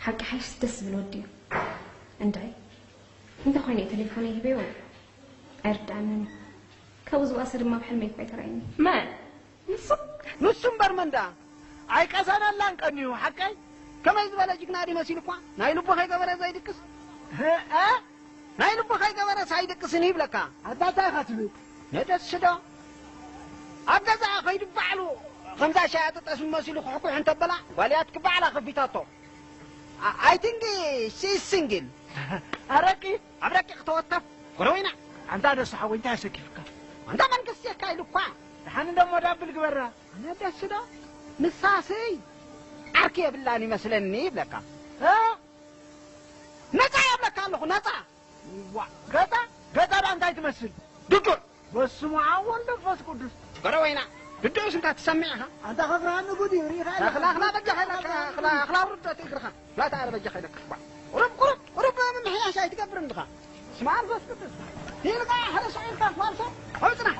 ሓቂ ሓይሽ ደስ ዝብል ወዲ እዩ። እንታይ እንታይ ኮይኑ እዩ ቴሌፎነይ ሂበዮ? ኣይርድኣንን እዩ። ካብኡ ዝባእሰ ድማ ኣብ ሕልመይ እኳ ኣይተራእየኒ። መን? ንሱ? ንሱ እምበር መን ደኣ? ኣይቀሰነላን ቀንዩ ሓቀይ። ከመይ ዝበለ ጅግና ድዩ መሲሉ እኳ ናይ ልቡ ከይገበረ ዘይድቅስ። እ? ናይ ልቡ ከይገበረስ ኣይድቅስን ይብለካ። ኣታ እንታይ ኢኻ ትብል? ነደስዶ ኣብ ገዛኣ ከይዱ ባዕሉ ከምዛ ሻያ ጥጠስ መሲሉ ክሕኩሕ እንተበላ ጓልያት ክባዕላ ከፊታቶ። I think she is single. ኣረቂ ኣብ ረቂቕ ተወተፍ ጎረወይና። ኣንታ ደሱ ሓወይ እንታይ ኣሰኪፍካ? ኣንታ መንግስቲ የካይድ እኳ። ደሓን እንደሞ ዳብል ግበራ። ኣነ ደስዶ ንሳስይ ዓርኪ የብላን ይመስለኒ ይብለካ። እ? ነፃ የብለካ ኣለኹ ነፃ። ዋ ገጣ ገጣ ዳ እንታይ ትመስል? ድዱዕ። በስመ ኣብ ወወልድ ወመንፈስ ቅዱስ። ጎረወይና ድዱዕስ እንታ ትሰምዕ ኢኻ? ኣንታ ከፍርሃኒ ጉድ እዩ ሪኢኻ ኢኻ። እኽላ እኽላ በጃኻ ኢለካ እኽላ እኽላ ውርድ እቲ እግርኻ። ላታ ኣረ በጃኻ ኢለካ። ቁሩብ ቁሩብ ቁሩብ ምምሕያሽ ኣይትገብርን ድኻ? ስማ መንፈስ ቅዱስ። ኢልካ ሓደ ሰው ኢልካ ፋርሶ። ኣውፅና።